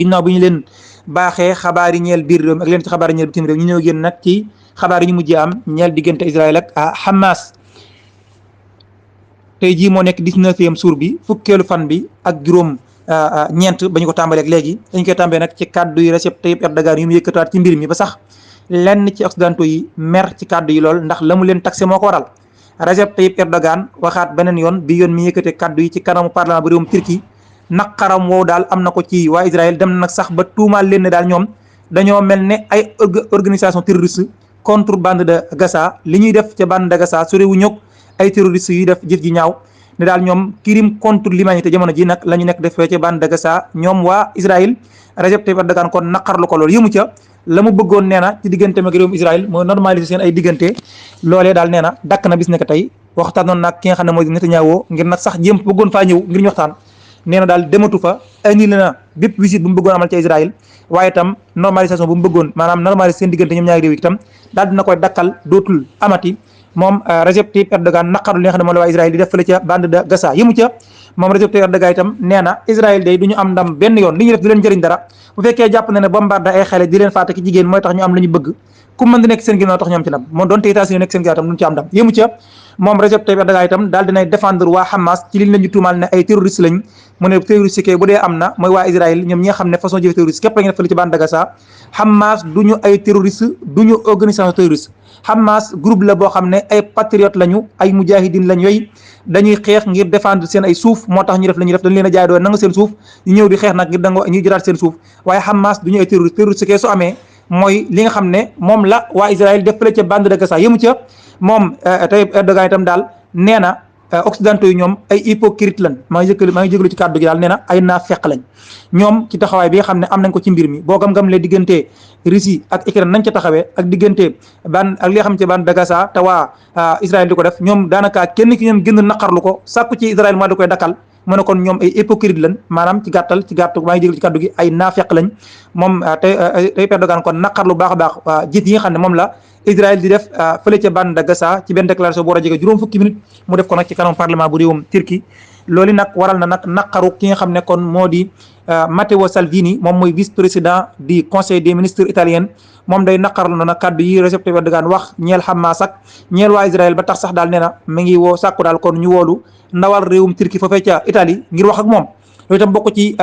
ginnaaw bi ñu leen baaxee xabaar yi ñeel biir réew mi ak leen ci xabaar yi ñeel bitim réew ñu ñëw génn nag ci xabaar yi ñu mujjee am ñeel diggante Israël ak Hamas. tey jii moo nekk 19e jour bi fukkeelu fan bi ak juróom ñeent ba ñu ko tàmbalee ak léegi dañ koy tàmbalee nag ci kàddu yi Recep Tayyip Erdogan yu mu yëkkataat ci mbir mi ba sax lenn ci occidentaux yi mer ci kàddu yi lool ndax la mu leen taxé moo ko waral. Recep Tayyip Erdogan waxaat beneen yoon bi yoon mi yëkkate kàddu yi ci kanamu parlement bu réewum Turquie naqaram woowu daal am na ko ci waa Israël dem na nag sax ba tuumaal leen ne daal ñoom dañoo mel ne ay organisation terroriste contre bande de Gaza li ñuy def ca bande de Gaza sore wu ñëw ay terroristes yuy def jëf ji ñaaw ne daal ñoom crime contre l'humanité jamono ji nag la ñu nekk def ca bande de Gaza ñoom waa Israël. Recep Tayyip Erdogan kon naqarlu ko loolu yëmu ca la mu bëggoon nee na ci diggante mag réewum Israël mooy normaliser seen ay diggante loolee daal nee na dakk na bis nekk tey waxtaanoon nag ki nga xam ne mooy Netanyahu ngir nag sax jéem bëggoon faa ñëw ngir ñu waxtaan nee na daal dematu fa annulé na bépp visite bu mu bëggoon amal ca Israël waaye itam normalisation bu mu bëggoon maanaam normaliser seen diggante ñoom ñaari réew yi itam daal dina koy dakkal dootul amati moom Recep Tayyip Erdogan naqarlu li nga xam ne moom la waa Israël di def fële ca bande de Gaza yëmu ca moom Recep Tayyip Erdogan itam nee na Israël day du ñu am ndam benn yoon li ñuy def du leen jëriñ dara bu fekkee jàpp na ne bombardé ay xale di leen faate ki jigéen mooy tax ñu am la ñu bëgg ku mën di nekk seen ginnaaw tax ñu am ci ndam moom doonte États-Unis nekk seen ginnaaw tam duñ ci am ndam yëmu ca moom Recep Tayyip Erdogan itam daal dinay défendre waa Hamas ci liñ leen ñu tuumaal ne ay terroriste lañ mu ne terroriste kay bu dee am na mooy waa Israël ñoom ñi nga xam ne façon jëfe terroriste képp la ngeen fële ci bande de Gaza Hamas du ñu ay terroriste du ñu organisation terroriste Hamas groupe la boo xam ne ay patriote lañu ay mujahidin lañ yooyu dañuy xeex ngir défendre seen ay suuf moo tax ñu def la ñuy def dañ leen a jaay doon nanga seen suuf ñu ñëw di xeex nag ngir dango ñuy jëlaat seen suuf waaye Hamas du ñu ay terroriste terroriste kay su amee mooy li nga xam ne moom la waa Israël def fële ca bande de Gaza yëmu ca moom Tayyip Erdogan itam daal nee na occidentaux yi ñoom ay hypocrite lañ maa ngi jégalu ci kàddu gi daal nee na ay naafeq lañ ñoom ci taxawaay bi nga xam ne am nañ ko ci mbir mi boo gam-gam le diggante Russie ak Ukraine nañ ca taxawee ak diggante ak li nga xam ne bande de Gaza te waa Israël di ko def ñoom daanaka kenn ki ñoom gën naqarlu ko sàkku ci Israël moo di koy dakkal mu ne kon ñoom ay hypocrite lañ maanaam ci gàttal maa ngi jégalu ci kàddu gi ay naafeq lañ moom Tayyip Erdogan kon naqarlu baax a baax jëf yi nga xam ne moom la Israël di def fële ca bande de Gaza ci benn déclaration bu war a jege juróom fukki minutes mu def ko nag ci kanam parlement bu réewum Turquie loolu nag waral na nag naqaru ki nga xam ne kon moo di Matteo Salvini moom mooy vice président du conseil des ministres italien moom day naqarlu na nag kàddu yi Recep Tayyip Erdogan wax ñeel Hamas ak ñeel waa Israël ba tax sax daal nee na mi ngi woo sàkku daal kon ñu woolu ndawal réewum Turquie foofee ca Italie ngir wax ak moom loolu itam bokk ci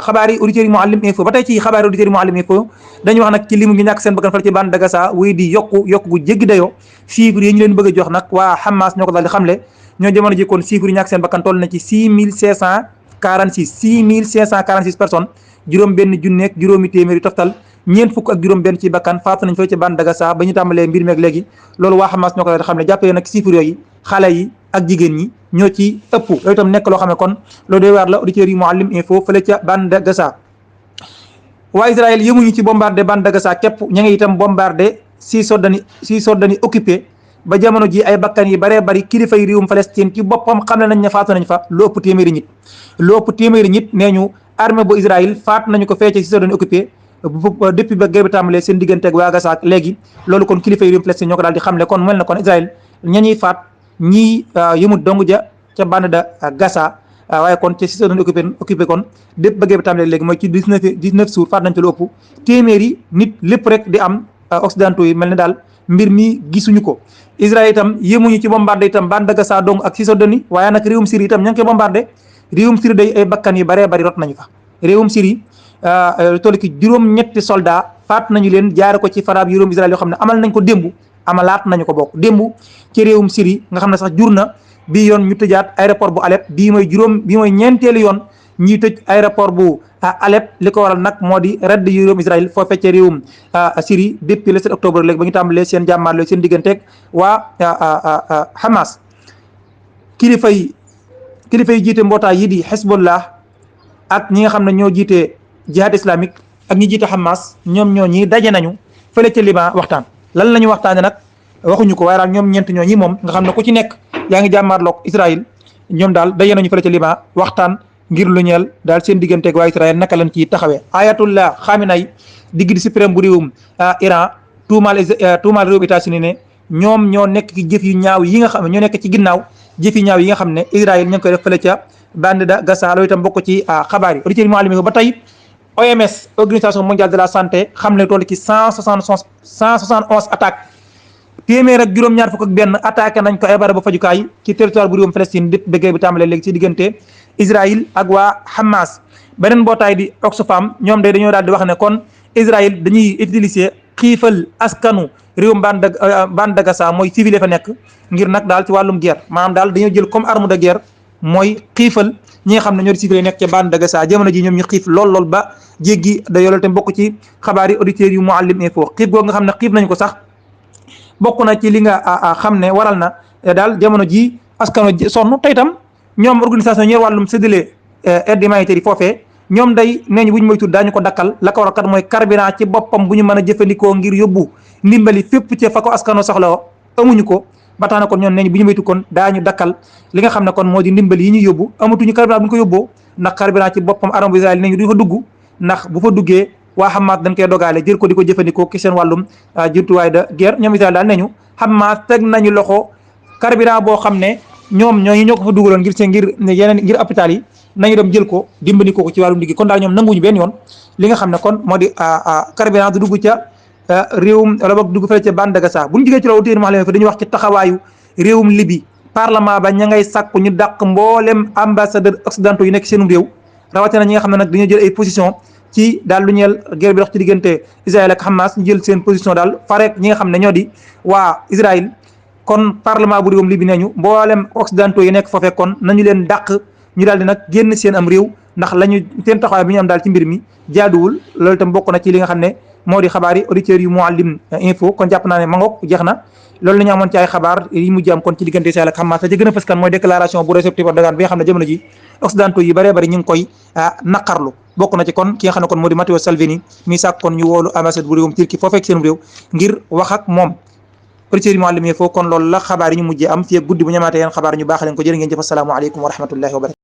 xabaar yi auditeurs yi Mouhalim Info ba tey ci xabaar yi auditeurs yi Mouhalim Info dañuy wax nag ci limu ñu ñàkk seen bakkan fële ci bande de Gaza wuy di yokku gu jéggi dayoo chiffres yi ñu leen bëgg a jox nag waa Hamas ñoo ko daal di xamle ñoo jamono ji kon chiffres yi ñàkk seen bakkan toll na ci 6546 personnes juróom benn junneeg juróomi téeméeri toftal ñeent fukk ak juróom benn ci bakkan faatu nañ fële ci bande de Gaza ba ñu tàmbalee mbir meeg léegi loolu waa Hamas ñoo ko daal di xamle jàppee nag chiffres yooyu xale yi ak jigéen ñi ñoo ci ëpp loolu itam nekk loo xam ne kon loolu doy waar la auditeurs yi Mouhalim Info fële ca bande de Gaza waa Israël yëmuñu ci bombardé bande de Gaza képp ña ngi itam bombardé Cisjordanie occupé ba jamono ji ay bakkan yi baree bari kilifa yi réewum Palestine ci boppam xam ne nañ ne faatu nañ fa lu ëpp téeméeri nit nee ñu armée bu Israël faatu nañu ko fee ca Cisjordanie occupé depuis ba guerre bi tàmbalee seen diggante ak waa Gaza ak léegi loolu kon kilifa yi réewum Palestine ñoo ko daal di xamle kon mel na kon Israël ñañuy faat ñii yëmut dong ja ca bande de Gaza waaye kon ca Cisjordanie occupé kon dépp ba guerre bi tàmbalee léegi mooy ci 19 jours faat nañ ci lu ëpp téeméeri nit lépp rek di am occidentaux yi mel ne daal mbir mi gisuñu ko Israël itam yëmuñu ci bombardé itam bande de Gaza dong ak Cisjordanie waaye nag réewum Syrie itam ña ngi koy bombardé réewum Syrie day ay bakkan yu baree bari rot nañu fa réewum Syrie toll ki juróom-ñetti soldat faat nañu leen jaare ko ci faraab réewum Israël yoo xam ne amal nañ ko démb amalaat nañu ko bokk démb ci réewum Syrie nga xam ne sax jur na bii yoon ñu tëjaat aéroport bu Alep bii mooy ñeenteelu yoon ñuy tëj aéroport bu Alep li ko waral nag moo di redd yu réewum Israël foo feccee réewum Syrie depuis le 7 octobre léegi ba ñu tàmbalee seen jàmmaarloo seen digganteeg waa Hamas kilifa yi jiite mbootaay yi di Hezbollah ak ñi nga xam ne ñoo jiite jihad islamique ak ñi jiite Hamas ñoom ñoo ñi daje nañu fële ca Liban waxtaan lan la ñu waxtaane nag waxuñu ko waaye daal ñoom ñeent ñoo ñi moom nga xam ne ku ci nekk yaa ngi jàmmaarloog Israël ñoom daal daje nañu fële ca Liban waxtaan ngir lu ñeel daal seen digganteeg waa Israël naka lañ ciy taxawee Ayatollah Khamenei digg di suprême bu réewum Iran tuumaal réewum États-Unis ne ñoom ñoo nekk ci jëf yu ñaaw yi nga xam ne ñoo nekk ci ginnaaw jëf yu ñaaw yi nga xam ne Israël ña ngi koy def fële ca bande de Gaza loolu itam bokk ci xabaar yi auditeurs yi Mouhalim ba tey OMS organisation mondiale de la santé xam ne toll ci 171 attaques téeméer ak juróom-ñaar fukk ak benn attaqué nañ ko ay barab fajukaay ci territoire bu réewum Palestine dépp bëggee bi tàmbalee léegi ci diggante Israël ak waa Hamas. beneen mbootaay di Oxfam ñoom day dañoo daal di wax ne kon Israël dañuy utiliser xiifal askanu réewum bande de Gaza mooy civil fa nekk ngir nag daal ci wàllum guerre maanaam daal dañoo jël comme arme de guerre mooy xiifal ñi nga xam ne ñoo di civil yi nekk ca bande de Gaza jamono ji ñoom ñu xiif lool ba jéggi da yoolal te bokk ci xabaar yi auditeurs yu Mouhalim Info xiif googu nga xam ne xiif nañ ko sax bokk na ci li nga xam ne waral na daal jamono ji askano sonn te itam ñoom organisation ñeer wàllum séddale aide humanitaire yi foofee ñoom day neñ bu ñu moytu daañu ko dakkal la ko waral kat mooy carburant ci boppam bu ñu mën a jëfandikoo ngir yóbbu ndimbali fépp ci fa ko askano soxla amuñu ko ba tax na kon ñoom neñ bu ñu moytu kon daañu dakkal li nga xam ne kon moo di ndimbali yi ñuy yóbbu amatuñu carburant bu ñu ko yóbboo ndax carburant ci boppam armée bu Israël neñu duñu fa dugg ndax bu fa duggee waa Hamas dañ koy dogaale jël ko di ko jëfandikoo ki seen wàllum jumtuwaay de guerre ñoom Israël daal neñu Hamas teg nañu loxo carburant boo xam ne ñoom ñoo ko fa dugaloon ngir seen ngir yeneen ngir hôpital yi nañu dem jël ko dimbali ko ci wàllum liggéey kon daal ñoom nanguñu benn yoon li nga xam ne kon moo di carburant du dugg ca réewum wala boog dugg fële ca bande de Gaza bu ñu jógee ci loolu téen fa dañuy wax ci taxawaayu réewum Libye parlement ba ña ngay sàkku ñu dàq mboolem ambassadeur occidentaux yu nekk seenum réew rawatina ñi nga xam ne nag dañoo jël ay position ci daal lu ñeel guerre bi dox ci diggante Israël ak Hamas ñu jël seen position daal fareek ñi nga xam ne ñoo di waa Israël kon parlement bu réewum Libye neñu mboolem occidentaux yi nekk foofee kon nañu leen dàq ñu daal di nag génn seen am réew ndax lañu seen taxawaay bi ñu am daal ci mbir mi jaaduwul loolu itam bokk na ci li nga xam ne moo di xabaar yi auditeurs yu Mouhalim Info kon jàpp naa ne mangook jeex na loolu la ñu amoon ci ay xabaar yi mujj am kon ci diggante Israël ak Hamas la ci gën a fës kan mooy déclaration bu réceptif Erdogan bi nga xam ne jamono ji occidentaux yi bëree bëri ñu ngi koy naqarlu bokk na ci kon ki nga xam ne kon moo di Matteo Salvini mi sàkk kon ñu woolu ambassade bu réewum Turquie foofee ak seen réew ngir wax ak moom auditeurs yu Mouhalim Info kon loolu la xabaar yi ñu mujjee am fii ak guddi bu ñamaatee yeen xabaar ñu baax leen ko jërë ngeen jëf assalaamu aleykum wa rahmatullahi wa barakatuh